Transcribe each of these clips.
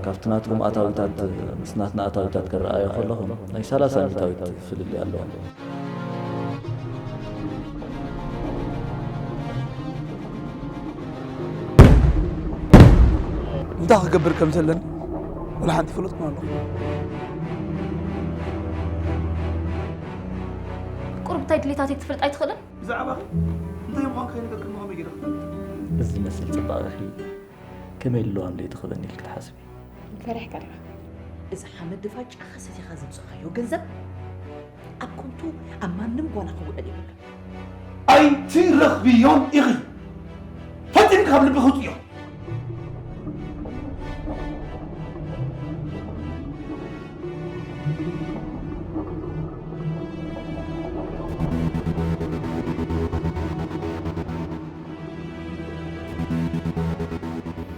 ካብቲ ናትኩም ኣታዊታት ምስ ናትና ኣታዊታት ክረኣዮ ከለኹም ናይ ሰላሳ ሚእታዊት ፍልልይ ኣለዎም። እንታይ ክገብር ከም ዘለኒ ወላ ሓንቲ ፈለጥኩን ኣለኹ። ቁሩብ እንታይ ድሌታተይ ክትፈልጥ ኣይትኽእልን? ብዛዕባኺ እንታይ ምዃን ከይነገርክኒ ከመይ ገይረ ክፈልጥ? እዚ ዝመስል ጽባቐኺ ከመይ ልለዋም ለይቲ ክበኒ ኢልኪ ትሓስቢ? ፈሪሕካ ዲኻ? እዚ ሓመድ ድፋጫኻ ሰቲኻ ዘምፅኻዮ ገንዘብ ኣብ ከንቱ ኣብ ማንም ጓና ክውዕል የብሉን። ኣይትረኽብዮን ኢኺ። ፈጺምኪ ካብ ልብኺ ውፅዮ።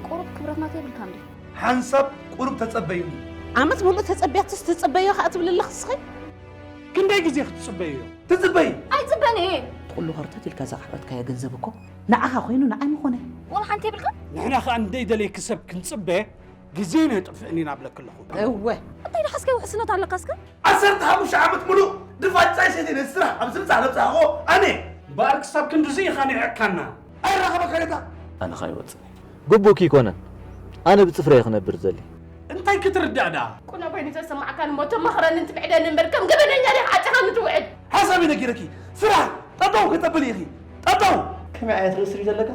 ቁሩብ ክብረት ናተይ የብልካን ድዩ? ሓንሳብ ቁሩብ ተጸበይኒ። ዓመት ሙሉእ ተጸብያትስ ትጽበዮ ከኣ ትብል ኣለኽ እስኺ? ክንደይ ግዜ ክትጽበይዮ? ትጽበይ። ኣይጽበን እየ። ኩሉ ከርተት ኢልካ ዘቕረብካዮ ገንዘብ እኮ ንዓኻ ኮይኑ ንዓይ ምኾነ። ወላ ሓንቲ የብልካ? ንሕና ከኣ እንደይ ደለይኪ ሰብ ክንጽበ ግዜ ነጥፍእን ኢና ብለኪ ኣለኹ። እወ። እንታይ ደሓስካይ ውሕስነት ኣለካ እስከ? ዓሰርተ ሓሙሽተ ዓመት ሙሉእ ድፋጫይ ሰይተይ ነቲ ስራሕ ኣብ ዝምጻእ ለብጻኽዎ ኣነ። እምበኣር ክሳብ ክንድዚ ኢኻ ንዒቕካና። ኣይራኸበካን እታ። ኣነ ኸኣ ይወጽእ። ግቡእኪ ኣይኮነን። ኣነ ብጽፍረይ ክነብር ዘሊ። እንታይ ክትርዳእ ደኣ? ቁኖ ኮይኑ ተሰማዕካን እሞ ተማኽረንን ትብዕደኒ እምበር ከም ገበነኛ ዲኻ ዓጺኻኒ ትውዕል? ሓሳብ ነጊረኪ። ስራሕ ጠጠው ከተብሊ ኢኺ። ጠጠው። ከመይ ዓይነት ርእሲ ሪኢ ዘለካ?